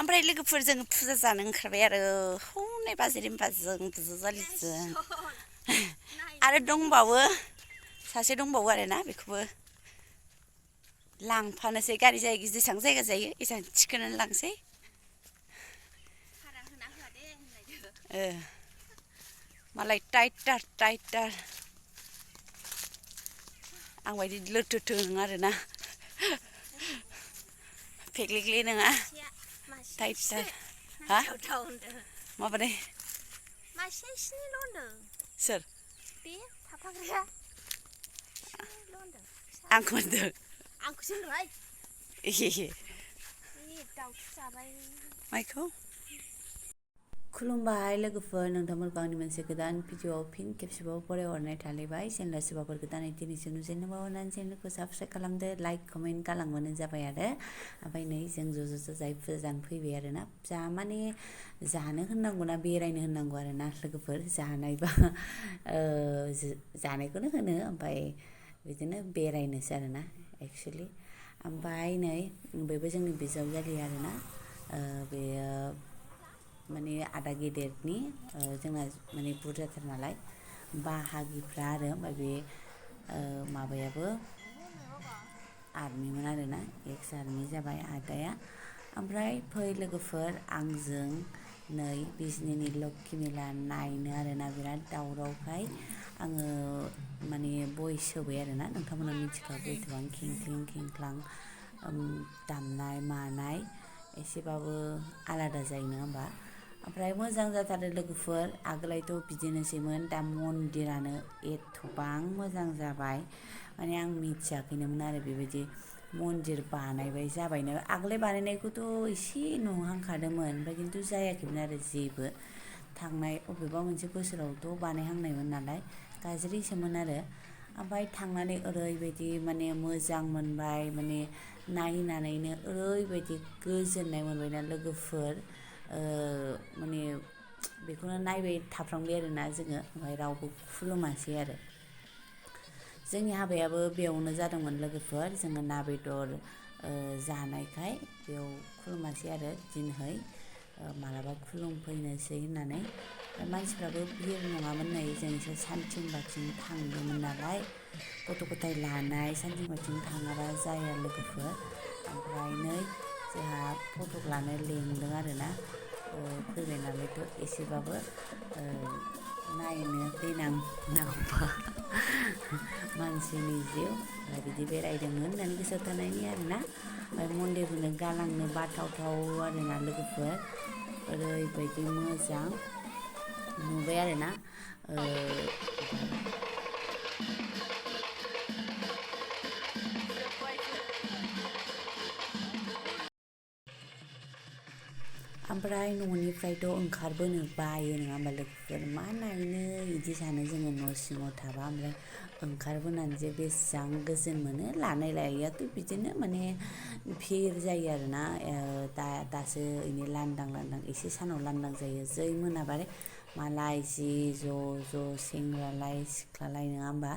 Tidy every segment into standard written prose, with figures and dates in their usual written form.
ओमफ्राय लोगोफोरजों फुजा जानो ओंखारबाय आरो हनै बाजिरिमबाजों बुजालिजों आरो दंबावो सासे दंबावो आरोना बेखौबो लांफानोसै गारि जाय जेसेबां जायगा जायो एसेबां थिखोनानै लांसै मालाय टाइटार आंबायदि लोथोथो नङा आरोना फेग्लिग्लि नङा टाइटार हा माबादे मासेसिनिल' होनदों सोर बे थाफाग्राया आंखौ होनदों आंखौसो होनदोंहाय एहे बे दाउथु जाबाय माइखौ खुलुमबाय लोगोफोर नोंथांमोनखौ आंनि मोनसे गोदान भिडिअआव फिन खेबसेबाव बरायहरनाय थालायबाय चेनेला सोरबाफोर गोदानै दिनैसो नुजेनोबा अननानै चेनेलखौ साबस्क्राइब खालामदो लाइक कमेन्ट गालांबानो जाबाय आरो ओमफ्राय नै जों ज' जाय फुजा जानो फैबाय आरोना जा माने जानो होननांगौना बेरायनो होननांगौ आरोना लोगोफोर जानायबा जानायखौनो होनो ओमफ्राय बिदिनो बेरायनोसै आरोना एक्सुवेलि ओमफ्राय नै बेबो जोंनि बिजावजालि आरोना बेयो माने आदा गेदेरनि जोंना माने बुरजाथार नालाय बाहागिफ्रा आरो ओमफ्राय बे माबायाबो आर्मिमोन आरोना एक्स आर्मि जाबाय आदाया ओमफ्राय फै लोगोफोर आंजों नै बिजनिनि लोक्षि मेला नायनो आरोना बिराद दावरावखाय आङो माने भइस होबाय आरोना नोंथांमोना मिथिखागौ एथबां खेंख्रिं खेंख्लां दामनाय मानाय एसेबाबो आलादा जायो नङा होमबा ओमफ्राय मोजां जाथारदों लोगोफोर आगोलायथ' बिदिनोसैमोन दा मन्दिरानो एथ'बां मोजां जाबाय माने आं मिथियाखैनोमोन आरो बेबायदि मन्दिर बानायबाय जाबायनो आगोलाय बानायनायखौथ' एसे नुहांखादोंमोन ओमफ्राय खिन्थु जायाखैमोन आरो जेबो थांनाय अबेबा मोनसे बोसोरावथ' बानायहांनायमोन नालाय गाज्रिसोमोन आरो ओमफ्राय थांनानै ओरैबायदि माने मोजां मोनबाय माने नायनानैनो ओरैबायदि गोजोननाय मोनबायना लोगोफोर माने बेखौनो नायबाय थाफ्लांबाय आरोना जोङो ओमफ्राय रावबो खुलुमासै आरो जोंनि हाबायाबो बेयावनो जादोंमोन लोगोफोर जोङो ना बेदर जानायखाय बेयाव खुलुमासै आरो दिनहै मालाबा खुलुमफैनोसै होननानै मानसिफ्राबो भिर नङामोन नै जों एसे सानथिं बाथिं थांदोंमोन नालाय गथ' गथाय लानाय सानथिं बाथिं थाङाबा जाया लोगोफोर ओमफ्राय नै जोंहा फट' लानो लेंदों आरोना फैबाय नालायथ' एसेबाबो नायनो देनां नांगौबा मानसिनि जिउ बिदि बेरायदोंमोन होननानै गोसोआव थानायनि आरोना ओमफ्राय मन्दिरखौनो गालांनो बाथावथाव आरोना लोगोफोर ओरैबायदि मोजां नुबाय आरोना ओमफ्राय न'निफ्रायथ' ओंखारबोनो बायो नङा होमबा लोगोफोर मा नायनो बिदि सानो जोङो न' सिङाव थाबा ओमफ्राय ओंखारबोनानै जे बेसेबां गोजोन मोनो लानाय लायैयाथ' बिदिनो माने भिर जायो आरोना दासो इनि लांदां एसे सानाव लांदां जायो जै मोनाबाथाय मालाय जि ज' सेंग्रालाय सिख्लालाय नङा होमबा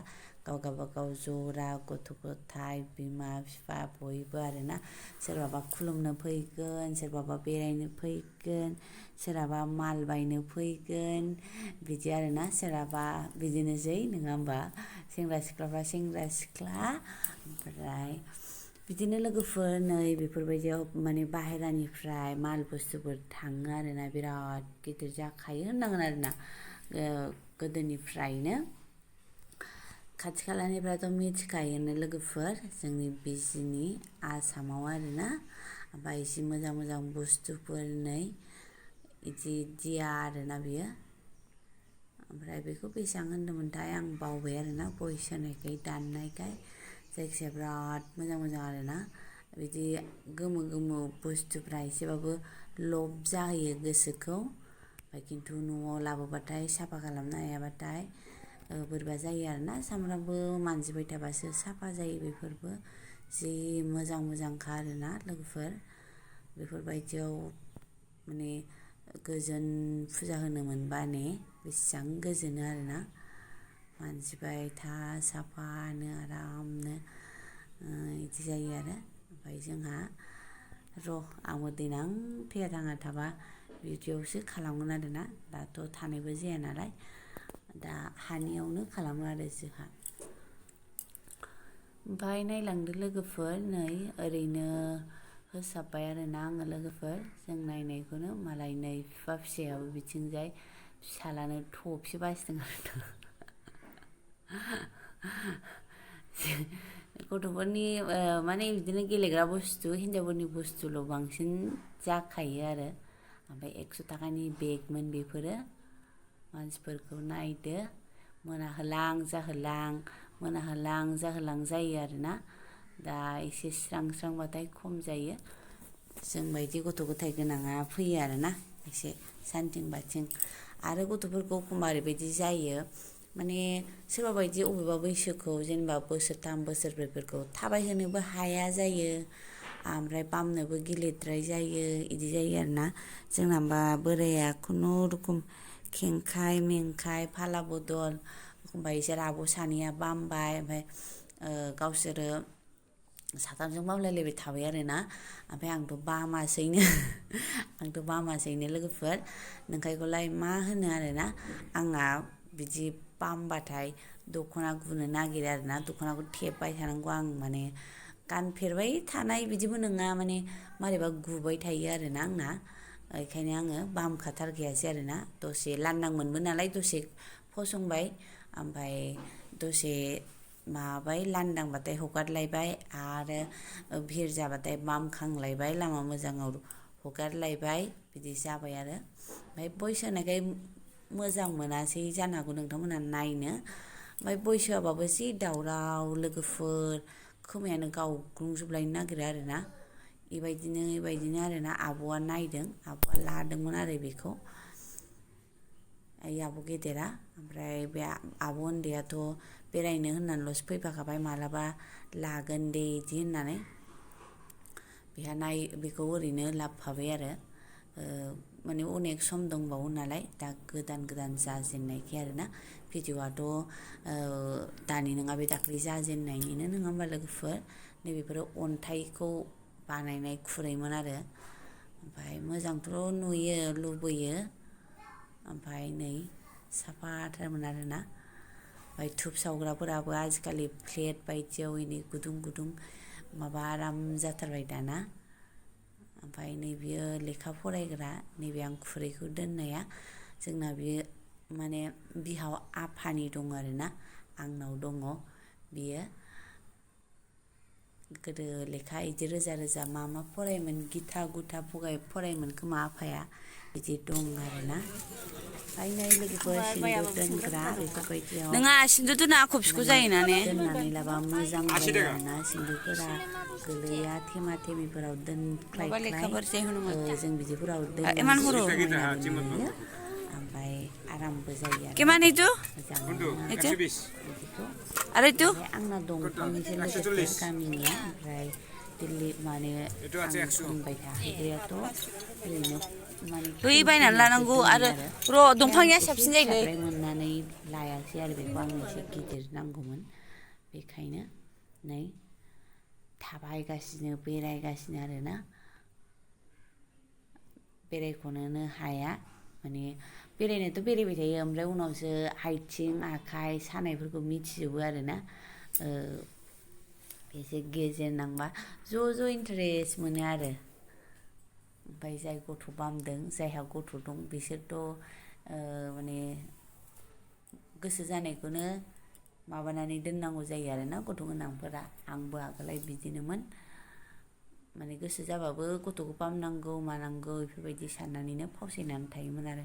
गाव गावबागाव जरा गथ' गथाय बिमा बिफा बयबो आरोना सोरबाबा खुलुमनो फैगोन सोरबाबा बेरायनो फैगोन सोरहाबा माल बायनो फैगोन बिदि आरोना सोरहाबा बिदिनोसै नङा होमबा सेंग्रा सिख्लाफ्रा सेंग्रा सिख्ला ओमफ्राय बिदिनो लोगोफोर नै बेफोरबायदियाव माने बाहेरानिफ्राय माल बुस्थुफोर थाङो आरोना बिराद गिदिर जाखायो होननांगोन आरोना गोदोनिफ्रायनो खाथि खालानिफ्राथ' मिथिखायोनो लोगोफोर जोंनि बिजिनि आसामाव आरोना ओमफ्राय एसे मोजां मोजां बुस्थुफोर नै बिदि दिया आरोना बियो ओमफ्राय बेखौ बेसेबां होनदोंमोनथाय आं बावबाय आरोना भइस होनायखाय दाननायखाय जायखिजाया बिराद मोजां मोजां आरोना बिदि गोमो गोमो बुस्थुफ्रा एसेबाबो लब जाहोयो गोसोखौ ओमफ्राय खिन्थु न'आव लाबोबाथाय साफा खालामनो हायाबाथाय बोरैबा जायो आरोना सामफ्रामबो मानजिबाय थाबासो साफा जायो बेफोरबो जि मोजां मोजांखा आरोना लोगोफोर बेफोरबायदियाव माने गोजोन फुजा होनो मोनबा ने बेसेबां गोजोनो आरोना मानजिबाय था साफानो आरामनो बिदि जायो आरो ओमफ्राय जोंहा र' आंबो देनां थैया थाङा थाबा बिदियावसो खालामगोन आरोना दाथ' थानायबो जाया नालाय दा हानियावनो खालामो आरो जोंहा ओमफ्राय नायलांदो लोगोफोर नै ओरैनो होसाबबाय आरोना आङो लोगोफोर जों नायनायखौनो मालाय नै बिफा फिसायाबो बिथिंजाय फिसालानो थफि बासिदों आरो गथ'फोरनि माने बिदिनो गेलेग्रा बुस्थु हिन्जावफोरनि बुस्थुल' बांसिन जाखायो आरो ओमफ्राय 100 थाखानि बेगमोन बेफोरो मानसिफोरखौ नायदो मोनाहोलां जाहोलां जायो आरोना दा एसे स्रां स्रांबाथाय खम जायो जोंबायदि गथ' गथाय गोनाङा फैयो आरोना एसे सानथिं बाथिं आरो गथ'फोरखौ एखमबा ओरैबायदि जायो माने सोरबा बायदि अबेबा बैसोखौ जेनेबा बोसोरथाम बोसोरब्रैफोरखौ थाबायहोनोबो हाया जायो ओमफ्राय बामनोबो गिलिरद्राय जायो इदि जायो आरोना जोंनाबा बोराया खुनुरुखुम खेंखाय मेंखाय फाला बदल एखमबा इसोर आब' सानैया बामबाय ओमफ्राय गावसोरो साथामजों बामलायलायबाय थाबाय आरोना ओमफ्राय आंथ' बामासैनो लोगोफोर नोंखायखौलाय मा होनो आरोना आंना बिदि बामबाथाय दख'ना गुनो नागिरो आरोना दख'नाखौ थेबबाय थानांगौ आं माने गानफेरबाय थानाय बिदिबो नङा माने मारैबा गुबाय थायो आरोना आंना बेखायनो आङो बामखाथारखायासै आरोना दसे लांदांमोनबो नालाय दसे फसंबाय ओमफ्राय दसे माबाबाय लांदांबाथाय हगारलायबाय आरो भिर जाबाथाय बामखांलायबाय लामा मोजाङाव हगारलायबाय बिदि जाबाय आरो ओमफ्राय बयस होनायखाय मोजां मोनासै जानो हागौ नोंथांमोनहा नायनो ओमफ्राय बयस होआबाबो जि दावराव लोगोफोर खोमायानो गावग्लुंजोबलायनो नागिरो आरोना बेबायदिनो आरोना आब'आ नायदों आब'आ लादोंमोन आरो बेखौ आब' गेदेरा ओमफ्राय बे आब' उन्दैयाथ' बेरायनो होननानैल'सो फैफाखाबाय मालाबा लागोन दे इदि होननानै बेखौ ओरैनो लाबोफाबाय आरो माने अनेक सम दंबावो नालाय दा गोदान जाजेननायखाय आरोना भिडिअ'आथ' दानि नङा बे दाख्लै जाजेननायनिनो नङा होमबा लोगोफोर नैबेफोरो अन्थाइखौ बानायनाय खुरैमोन आरो ओमफ्राय मोजांथ' नुयो लुबैयो ओमफ्राय नै साफाथारमोन आरोना ओमफ्राय धुप सावग्राफोराबो आजिखालि प्लेट बायदियाव एनै गुदुं माबा आराम जाथारबाय दाना ओमफ्राय नै बियो लेखा फरायग्रा नैबे आं खुरैखौ दोननाया जोंना बियो माने बिहाव आफानि दं आरोना आंनाव दङ बियो गोदो लेखा इदि रोजा मा फरायोमोन गिथा गुथा फरायोमोन खोमा आफाया बिदि दं आरोना ओमफ्राय नै लोगोफोर सिन्दुर दोनग्रा बेफोरबायदियाव नङा सिन्दुर दोना आख' फिखु जायोना ने दोननानै लाबा मोजां जायो आरोना सिन्दुरफोरा गोलैया थेमा थेमिफोराव दोनख्लाय जों बिदिफोराव दोननांगौ समायनाबो नुयो ओमफ्राय आरामबो जायो आरो मोजाङै बिदिखौ ओमफ्राय आंना दंफांनिसो लोगोफोर गामिनिया ओमफ्राय दिल्ली माने आं सोंबाय थाहैग्रायाथ' ओरैनो माने बै बायनानै खिलिनायसो लानांगौ दोनो आरो आरो र' ओमफ्राय आं दंफांनिया एसे साबसिन जायोलै फिसाद्राय मोननानै लायासै आरो बेखौ आं एसे गिदिर नांगौमोन बेखायनो नै थाबायगासिनो बेरायगासिनो आरोना बेरायख'नोनो हाया माने बेरायनायाथ' बेरायबाय थायो ओमफ्राय उनावसो आथिं आखाइ सानायफोरखौ मिथिजोबो आरोना एसे गेजेर नांबा ज' इन्टारेस्ट मोनो आरो ओमफ्राय जाय गथ' बामदों जायहा गथ' दं बिसोरथ' माने गोसो जानायखौनो माबानानै दोननांगौ जायो आरोना गथ' गोनांफोरा आंबो आगोलहाय बिदिनोमोन माने गोसो जाबाबो गथ'खौ बामनांगौ मानांगौ बेफोरबायदि साननानैनो फावसायनानै थायोमोन आरो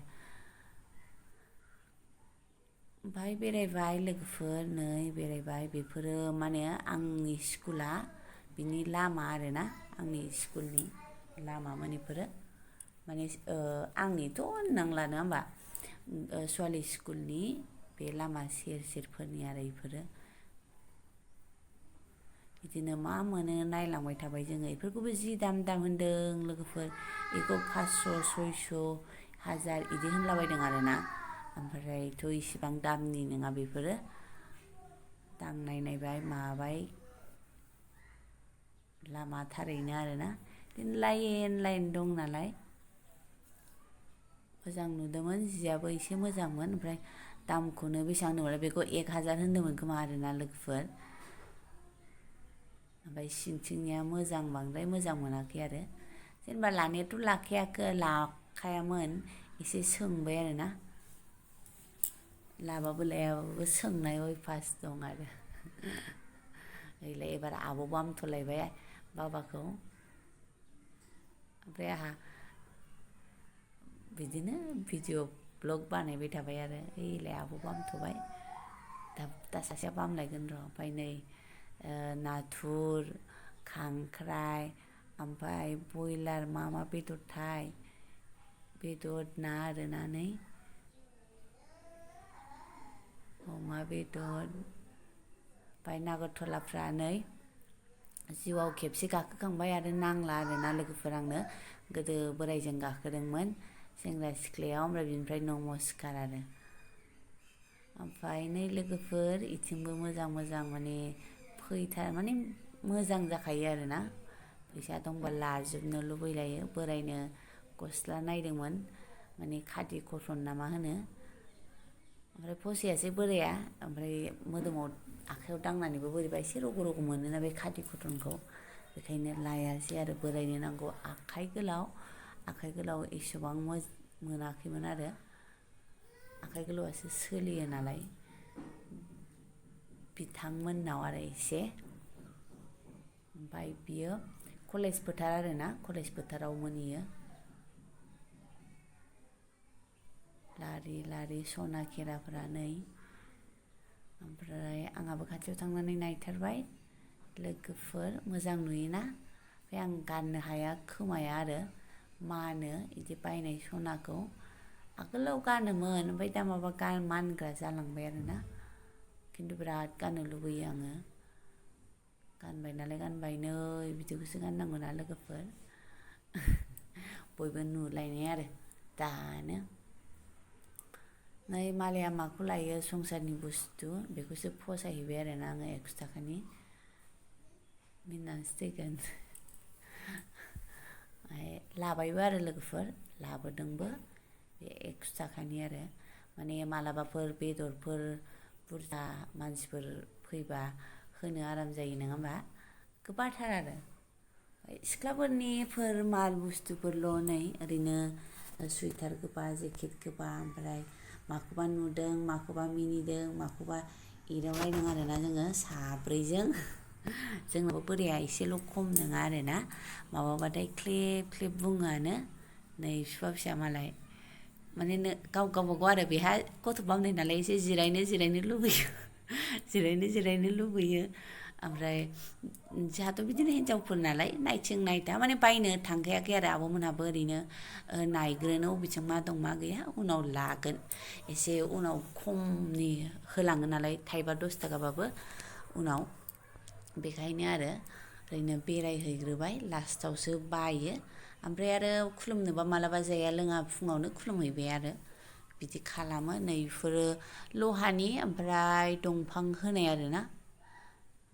ओमफ्राय बेरायबाय लोगोफोर नै बेरायबाय बेफोरो माने आंनि स्कुला बिनि लामा आरोना आंनि स्कुलनि लामामोन बेफोरो माने आंनिथ' होननांला नङा होमबा सवालि स्कुलनि बे लामा सेरफोरनि आरो बेफोरो बिदिनो मा मोनो नायलांबाय थाबाय जोङो बेफोरखौबो जि दाम होनदों लोगोफोर बेखौ 500 600 1000 बिदि होनलाबायदों आरोना ओमफ्रायथ' इसिबां दामनि नङा बेफोरो दांनायबाय माबाय लामा थारैनो आरोना बिदिनो लाइन दं नालाय मोजां नुदोंमोन। जियाबो एसे मोजांमोन। ओमफ्राय दामखौनो बेसेबां होनदोंमोन बेखौ 1000 होनदोंमोन खोमा आरोना लोगोफोर। ओमफ्राय सिंथिंनिया मोजां, बांद्राय मोजां मोनाखै आरो। जेनेबा लाखायामोन एसे सोंबाय आरोना। लाबाबो लायाबाबो सोंनाय अयभास दं आरो। एबार आब'बो हामथ'लायबाय बाबाखौ। ओमफ्राय आंहा बिदिनो भिडिअ' ब्लग बानायबाय थाबाय आरो। आब'बो हामथ'बाय, दा सासेयाबो हामलायगोन र'। ओमफ्राय नै नाथुर, खांख्राइ, ओमफ्राय बयलार मा बेदरथाय, बेदर ना आरोना नै अमा बेदर। ओमफ्राय नागरथलाफ्रा नै जिउआव खेबसे गाखोखांबाय आरो नांला आरोना लोगोफोर आंनो। गोदो बोराइजों गाखोदोंमोन सेंग्रा सिख्लायाव, ओमफ्राय बिनिफ्राय नमस्कार आरो। ओमफ्राय नै लोगोफोर इथिंबो मोजां माने माने मोजां जाखायो आरोना। फैसा दंबा लाजोबनो लुबैलायो। बोरायनो गस्ला नायदोंमोन, माने खादि कटन ना मा होनो। ओमफ्राय फसायासै बोराया। ओमफ्राय मोदोमाव आखाइयाव दांनानैबो बोरैबा एसे रग' मोनोना बे खादि कटनखौ, बेखायनो लायासै आरो। बोरायनो नांगौ आखाइ गोलाव एसेबां मोनाखैमोन आरो। आखाइ गोलावासो सोलियो नालाय बिथांमोननाव आरो एसे। ओमफ्राय बियो कलेज फोथार आरोना, कलेज फोथाराव मोनहैयो। लारि सना खेराफोरा नै। ओमफ्राय आंहाबो खाथियाव थांनानै नायथारबाय लोगोफोर। मोजां नुयोना। ओमफ्राय आं गाननो हाया खोमाया आरो, मानो बिदि बायनाय सनाखौ। आगोलाव गानोमोन, ओमफ्राय दा माबा मानग्रा जालांबाय आरोना। खिन्थु बिराद गाननो लुबैयो आङो। गानबाय नालाय गानबाय, नै बिदिखौसो गाननांगौना लोगोफोर। बयबो नुलायनाय आरो दानो। नै मालाया माखौ लायो संसारनि बुस्थु बेखौसो फसायहैबाय आरोना आङो 100 थाखानि। मिनिनानैसो थैगोन। लाबायबो आरो लोगोफोर, लाबोदोंबो बे 100 थाखानि आरो। माने मालाबाफोर बेदरफोर बुरजा मानसिफोर फैबा होनो आराम जायो, नङा होमबा? गोबाथार आरो। सिख्लाफोरनिफोर माल बुस्थुफोरल' नै ओरैनो सुइटार गोबा, जेकेट गोबा, ओमफ्राय माखौबा नुदों, माखौबा मिनिदों, माखौबा एदावलायदों आरोना जोङो साब्रैजों। जोंनाबो बोराया एसेल' खम नङा आरोना, माबाबाथाय ख्लेब बुङोआनो। नै बिफा फिसा मालाय माने गावबागाव आरो। बेहा गथ' बामनाय नालाय एसे जिरायनो लुबैयो। जिरायनो लुबैयो। ओमफ्राय जोंहाथ' बिदिनो हिनजावफोर नालाय नायथिं नायथा माने बायनो थांखायाखै आरो। आब'मोनहाबो ओरैनो नायग्रोनो बबेथिं मा दं मा गैया, उनाव लागोन एसे उनाव खमनि होलाङो नालाय, थाइबा 10 थाखाबाबो उनाव। बेखायनो आरो ओरैनो बेरायहैग्रोबाय, लास्टावसो बायो। ओमफ्राय आरो खुलुमनोबा मालाबा जाया लोङा फुङावनो खुलुमहैबाय आरो। बिदि खालामो। नै बेफोरो लहानि ओमफ्राय दंफां होनाय आरोना।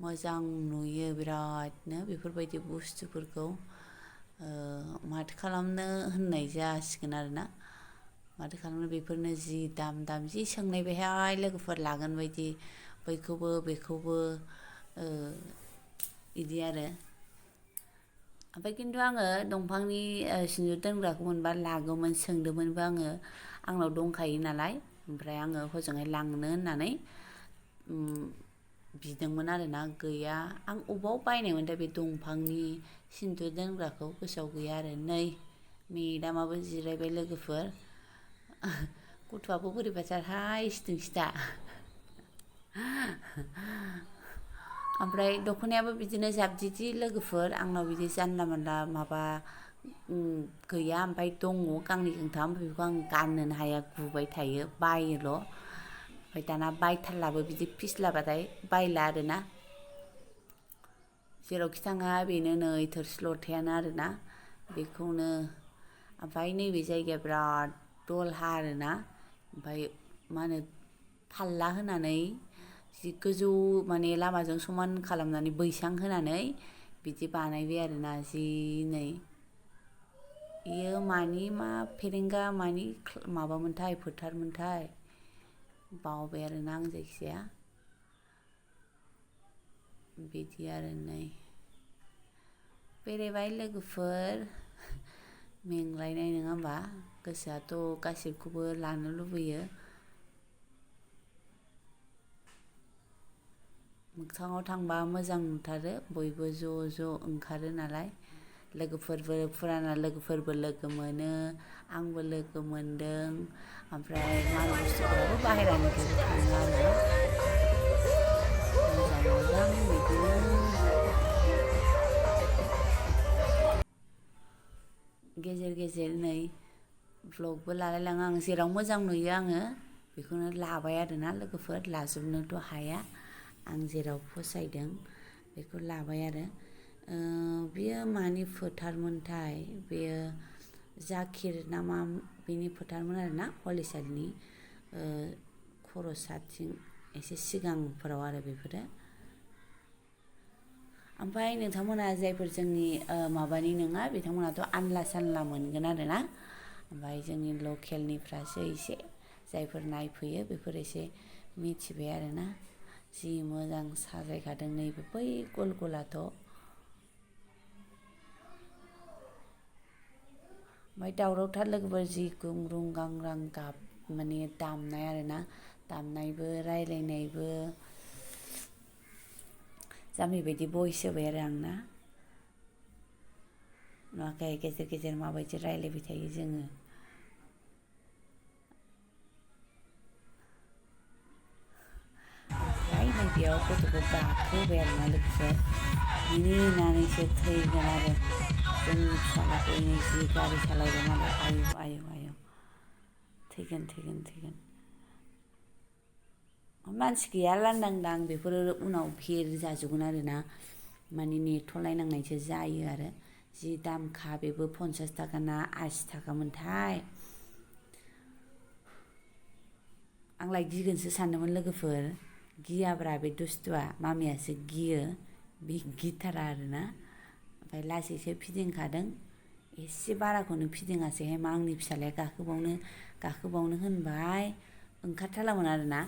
मोजां नुयो बिरादनो बेफोरबायदि बुस्थुफोरखौ। माथो खालामनो होननाय जासिगोन आरोना। माथो खालामनो, बेफोरनो जि दाम जि सोंनायबायहाय लोगोफोर लागोन बायदि, बेखौबो बिदि आरो। ओमफ्राय खिन्थु आङो दंफांनि सिन्दुर दोनग्राखौ मोनबा लागौमोन, सोंदोंमोनबो आङो। आंनाव दंखायो नालाय। ओमफ्राय आङो हजोंहाय लांनो होननानै बिदोंमोन आरोना, गैया। आं अबाव बायनायमोनथाय बे दंफांनि सिन्दुर दोनग्राखौ, गोसोआव गैया आरो। नै मेदामाबो जिरायबाय लोगोफोर। गथ'आबो बोरैबाथारहाय सिथिं-सिथा। ओमफ्राय दख'नायाबो बिदिनो जाबदिदि लोगोफोर। आंनाव बिदि जानला मानला माबा गैया। ओमफ्राय दङ गांनै गांथाम, बेखौ आं गाननोनो हाया, गुबाय थायो, बायोल'। ओमफ्राय दाना बायथारलाबो, बिदि फिस्लाबाथाय बायला आरोना। जेरावखि थाङा बेनो नै थोरसि लथायानो आरोना, बेखौनो। ओमफ्राय नैबे जायगाया बिराद दलहा आरोना। ओमफ्राय मा होनो, फाल्ला होनानै जि गोजौ माने लामाजों समान खालामनानै बैसां होनानै बिदि बानायबाय आरोना। जि नै मानि मा फेरेंगा मानि माबामोनथाय फोथारमोनथाय बावबाय आरोना आं जायखिजाया बिदि आरो नै बेरायबाय लोगोफोर मेंलायनाय नङा होमबा गोसोआथ' गासिबखौबो लानो लुबैयो मोगथाङाव थांबा मोजां नुथारो बयबो ज' ज' ओंखारो नालाय लोगोफोरबो फुराना लोगोफोरबो लोगो मोनो आंबो लोगो मोनदों ओमफ्राय माल बुस्थुफोराबो बाहेरानिफ्रायबो थाङो आरो मोजां बिदिनो गेजेर गेजेर नै भ्लगबो लालायलाङो आं जेराव मोजां नुयो आङो बेखौनो लाबाय आरोना लोगोफोर लाजोबनोथ' हाया आं जेराव फसायदों बेखौ लाबाय आरो बेयो मानि फोथारमोनथाय बेयो जाकिर ना मा बेनि फोथारमोन आरोना हलिचरननि खर'साथिं एसे सिगांफोराव आरो बेफोरो ओमफ्राय नोंथांमोना जायफोर जोंनि माबानि नङा बिथांमोनाथ' आनला सानला मोनगोन आरोना ओमफ्राय जोंनि लकेलनिफ्रासो एसे जायफोर नायफैयो बेफोर एसे मिथिबाय आरोना जि मोजां साजायखादों नैबे बै गल गलाथ' ओमफ्राय दावरावथार लोगोफोर जि गुंग्रुं गांग्रां गाब माने दामनाय आरोना दामनायबो रायलायनायबो जाम्बि बायदि भइस होबाय आरो आंना नुवाखै गेजेर गेजेर माबायदि रायलायबाय थायो जोङो ओमफ्राय नैबेयाव गथ'खौ गाखोहोबाय आरोना लोगोफोर मिनिनानैसो थैगोन आरो जोंनि फिसाज्लाखौ जि गारि सालायबाय नालाय आयौ आयौ आयौ थैगोन मानसि गैया लांदां बेफोरो उनाव फेर जाजोबगोन आरोना माने नेथ'लायनांनायसो जायो आरो जि दामखा बेबो 50 थाखा ना 80 थाखामोनथाय आंलाय गिगोनसो सानदोंमोन लोगोफोर गियाब्रा बे दुस्थुआ मामियासो गियो बे गिथारा आरोना ओमफ्राय लासैसो फिदिंखादों एसे बाराखौनो फिदिङासैहाय मा आंनि फिसाज्लाया गाखोबावनो होनबाय ओंखारथारामोन आरोना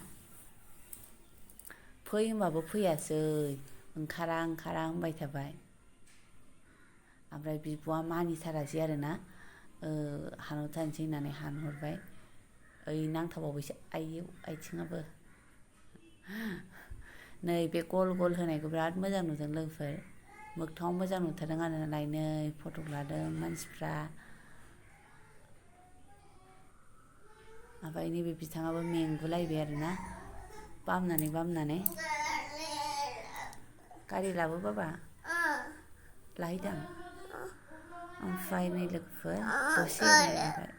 फै होनबाबो फैयासै ओंखारा होनबाय थाबाय ओमफ्राय बिब'आ मानिथारासै आरोना हानहरथारनोसै होननानै हानहरबाय ओइ नांथाबावबायसो आयौ आथिङाबो नै बे गल गल होनायखौ बिराद मोजां नुदों लोगोफोर मोगथाङाव मोजां नुथारदों आरो नालाय नै फट' लादों मानसिफ्रा ओमफ्राय नैबे बिथाङाबो मेंगुलायबाय आरोना बामनानै गारि लाबो बाबा लाहैदां ओमफ्राय नै लोगोफोर दसे नेलायबाय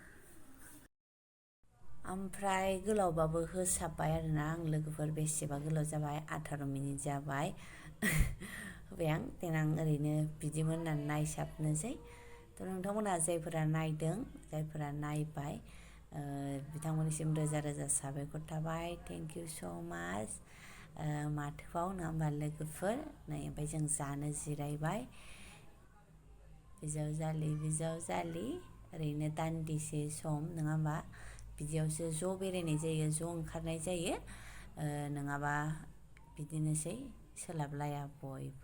ओमफ्राय गोलावबाबो होसाबबाय आरोना आं लोगोफोर बेसेबा गोलाव जाबाय 18 मिनिट जाबाय होबाय आं देनां ओरैनो बिदिमोन होननानै नायसाबनोसै थ' नोंथांमोनहा जायफोरा नायदों जायफोरा नायबाय बिथांमोननिसिम रोजा रोजा साबायखर थाबाय थेंक इउ स' माच माथोबाव नङा होमबा लोगोफोर नै ओमफ्राय जों जानो जिरायबाय बिजावजालि ओरैनो दान्दिसे सम नङा होमबा बिदियावसो ज' बेरायनाय जायो ज' ओंखारनाय जायो नङाबा बिदिनोसै सोलाबलाया बयबो